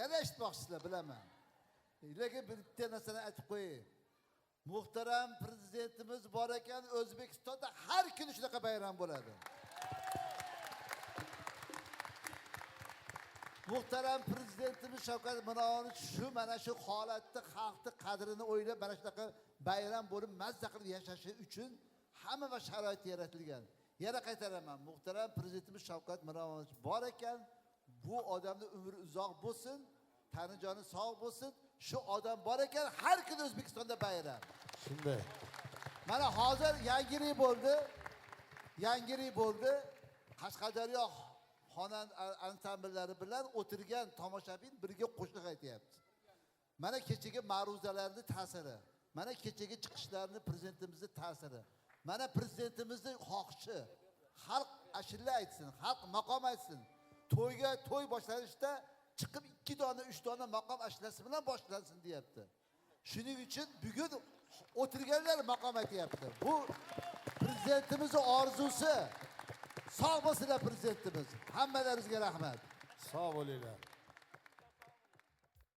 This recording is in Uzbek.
Yana eshitmoqchisizlar, bilaman. Lekin bitta narsani aytib qo'yay. Muhtaram prezidentimiz bor ekan, O'zbekistonda har kuni shunaqa bayram bo'ladi. Muhtaram prezidentimiz Shavkat Miromonovich shu mana shu holatda xalqni qadrini o'ylab mana shunaqa bayram bo'lib mazza qilib yashashi uchun hamma va sharoit yaratilgan. Yana qaytaraman, muhtaram prezidentimiz Shavkat Miromonovich bor ekan, bu odamning umri uzoq bo'lsin, tani joni sog' bo'lsin. Shu odam bor ekan, har kuni O'zbekistonda bayram. Shunday. Mana hozir yangilik bo'ldi. Yangilik bo'ldi. Qashqadaryo xonan ansambllari bilan o'tirgan tomoshabin birga qo'shiq aytyapti. Mana kechagi ma'ruzalarning ta'siri, mana kechagi chiqishlarni prezidentimizning ta'siri, mana prezidentimizning xohishi. Xalq ashula aytsin, xalq maqom aytsin. To'yga to'y boshlanishda chiqib 2 dona, 3 dona maqom ashulasi bilan boshlansin deyapti. Shuning uchun bugun o'tirganlar maqom aytyapti. Bu prezidentimizning orzusi. Sog' bo'lsinlar prezidentimiz. Hammalaringizga rahmat. Sog' bo'linglar.